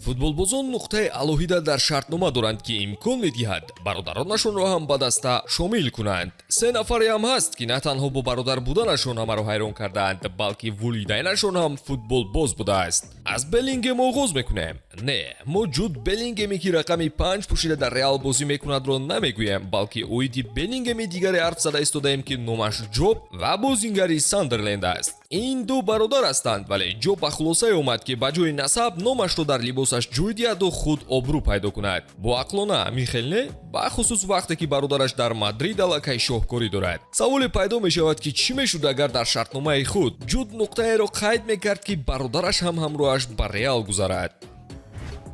Футболбозон нуқтаи алоҳида дар шартнома доранд, ки имкон медиҳад бародаронашонро ҳам ба даста шомил кунанд. Се нафаре ҳам ҳаст, ки на танҳо бо бародар буданашон ҳамаро ҳайрон кардаанд, балки волидайнашон ҳам футболбоз будааст. Аз Беллингем оғоз мекунем. Не, мо Ҷуд Беллингеме, ки рақами 5 пӯшида дар Реал бозӣ мекунадро, намегӯем, балки оиди Беллингеми дигаре ҳарф зада истодаем, ки номаш Ҷоб ва бозингари Сандерленд аст. Ин ду бародар ҳастанд, вале Ҷоб ба хулосае омад, ки ба ҷои насаб номашро дар либосаш ҷой диҳаду худ обрӯ пайдо кунад. Боақлона михел, не? Бахусус вақте ки бародараш дар Мадрид аллакай шоҳкорӣ дорад. Саволе пайдо мешавад, ки чӣ мешуд, агар дар шартномаи худ Ҷуд нуқтаеро қайд мекард, ки бародараш ҳам ҳамроҳаш ба Реал гузарад?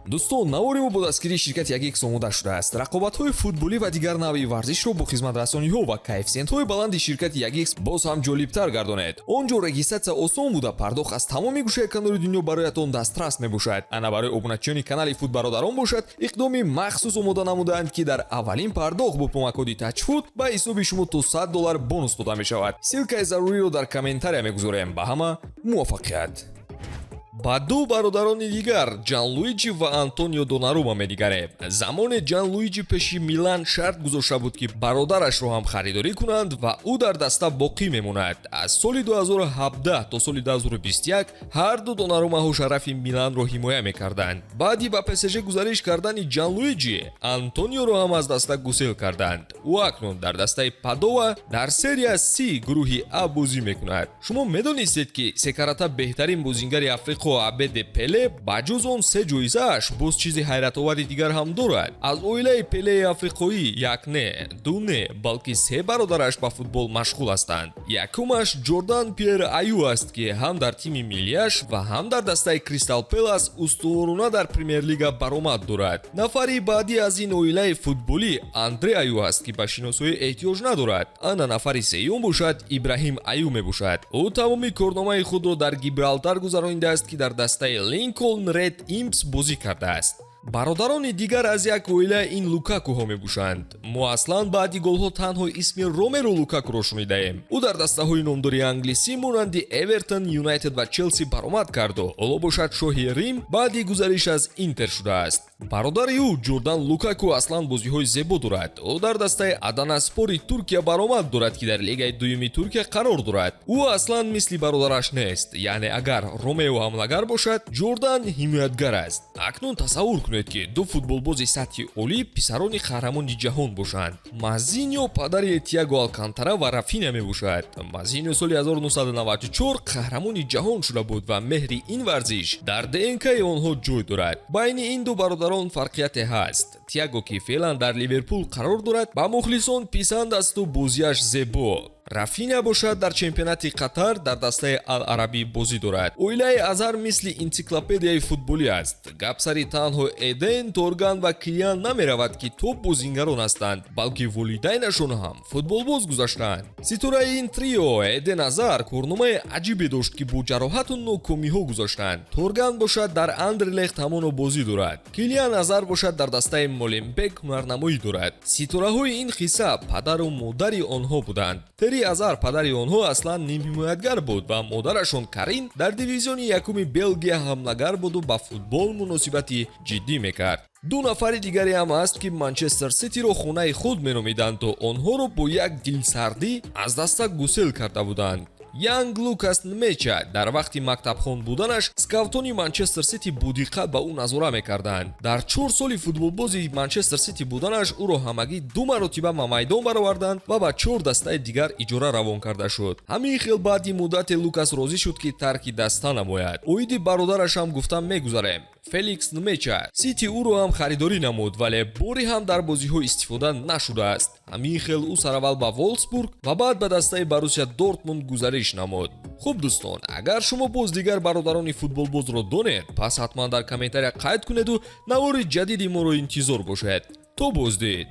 Дӯстон, навори мо бо дастгирии ширкати 1X омода шудааст. Рақобатҳои футболӣ ва дигар навъи варзишро бо хизматрасониҳо ва коэффисиентҳои баланди ширкати 1X боз ҳам ҷолибтар гардонед. Он ҷо регистрация осон буда, пардохт аз тамоми гӯшаи канори дунё бароятон дастрас мебошад. Ана, барои обуначиёни канали Футбародарон бошад, иқдоми махсус омода намудаанд, ки дар аввалин пардохт бо промокоди ТАЧФУТ ба ҳисоби шумо то 100 доллар бонус дода мешавад. Ссылкаи заруриро дар комментария мегузорем. Ба ҳама муваффақият! Ба ду бародарони дигар, Ҷанлуиҷи ва Антонио Донарума, менигарем. Замоне Ҷанлуиҷи пеши Милан шарт гузошта буд, ки бародарашро ҳам харидорӣ кунанд ва ӯ дар даста боқӣ мемонад. Аз соли 2017 то соли 2021 ҳарду Донарумаҳо шарафи Миланро ҳимоя мекарданд. Баъди ба ПСЖ гузариш кардани Ҷанлуиҷи, Антониоро ҳам аз даста гусел карданд. Ӯ акнун дар дастаи Падова дар Серия С, гурӯҳи А бозӣ мекунад. Шумо медонистед, ки секарата беҳтарин бозингари Африқо Абеде Пеле ба ҷуз он се ҷоизааш боз чизи ҳайратовари дигар ҳам дорад? Аз оилаи Пелеи африқоӣ як не, ду не, балки се бародараш ба футбол машғул ҳастанд. Якумаш Ҷордан Пьер Аю аст, ки ҳам дар тими миллиаш ва ҳам дар дастаи Кристал Пелас устуворона дар Премер-лига баромад дорад. Нафари баъдӣ аз ин оилаи футболӣ Андре Аю аст, ки ба шиносоӣ эҳтиёҷ надорад. Ана, нафари сеюм бошад, Ибраҳим Аю мебошад. Ӯ тамоми корномаи худро дар Гибралтар гузаронидааст, ки дар дастаи Линколн Ред Импс бозӣ кардааст. Бародарони дигар аз як оила ин Лукакуҳо мебошанд. Мо аслан баъди голҳо танҳо исми Ромеру Лукакуро шунидаем. Ӯ дар дастаҳои номдори англисӣ монанди Эвертон, Юнайтед ва Челси баромад карду ҳоло бошад шоҳи Рим баъди гузариш аз Интер шудааст. Бародари ӯ Ҷордан Лукаку аслан бозиҳои зебо дорад. Ӯ дар дастаи Аданаспори Туркия баромад дорад, ки дар лигаи дуюми Туркия қарор дорад. Ӯ аслан мисли бародараш нест, яъне агар Ромео ҳамлагар бошад, Ҷордан ҳимоятгар аст. Акнун тасаввур кунед, ки ду футболбози сатҳи олӣ писарони қаҳрамони ҷаҳон бошанд. Мазинио падари Тиаго Алкантара ва Рафиня мебошад. Мазинио соли 1994 қаҳрамони ҷаҳон шуда буд ва меҳри ин варзиш дар ДНКи онҳо ҷой дорад. Байни ин ду бародарон фарқияте ҳаст. Тиаго, ки феълан дар Ливерпул қарор дорад, ба мухлисон писанд асту бозиаш зебо. Рафиня бошад, дар чемпионати Қатар дар дастаи Ал-Арабӣ бозӣ дорад. Оилаи Азар мисли энсиклопедияи футболӣ аст. Гап сари танҳо Эден, Торган ва Килиан намеравад, ки топ бозингарон ҳастанд, балки волидайнашон ҳам футболбоз гузаштаанд. Ситораи ин трио Эден Азар корномаи аҷибе дошт, ки бо ҷароҳату нокомиҳо гузаштанд. Торган бошад, дар Андерлехт ҳамоно бозӣ дорад. Килиан Азар бошад, дар дастаи Моленбек ҳунарнамоӣ дорад. Ситораҳои ин қисса падару модари онҳо буданд. Тери Азар, падари онҳо, аслан нимҳимоятгар буд ва модарашон Карин дар дивизиони якуми Белгия ҳамлагар буду ба футбол муносибати ҷиддӣ мекард. Ду нафари дигаре ҳам ҳаст, ки Манчестер Ситиро хонаи худ меномиданду онҳоро бо як дилсардӣ аз даста гусел карда буданд. Янг Лукас Нмеча дар вақти мактабхон буданаш скаутони Манчестер Сити бодиққат ба ӯ назора мекарданд. Дар 4 соли футболбози Манчестер Сити буданаш ӯро ҳамагӣ ду маротиба ба майдон бароварданд ва ба чор дастаи дигар иҷора равон карда шуд. Ҳамин хел баъди муддате Лукас розӣ шуд, ки тарки даста намояд. Оиди бародараш ҳам гуфтан мегузарем. Феликс Нмеча: Сити ӯро ҳам харидорӣ намуд, вале боре ҳам дар бозиҳо истифода нашудааст. Ҳамин хел ӯ сараввал ба Волфсбург ва баъд ба дастаи Боруссия Дортмунд гузариш намуд. Хуб, дӯстон, агар шумо боз дигар бародарони футболбозро донед, пас ҳатман дар комментария қайд кунеду навори ҷадиди моро интизор бошед. То боздид.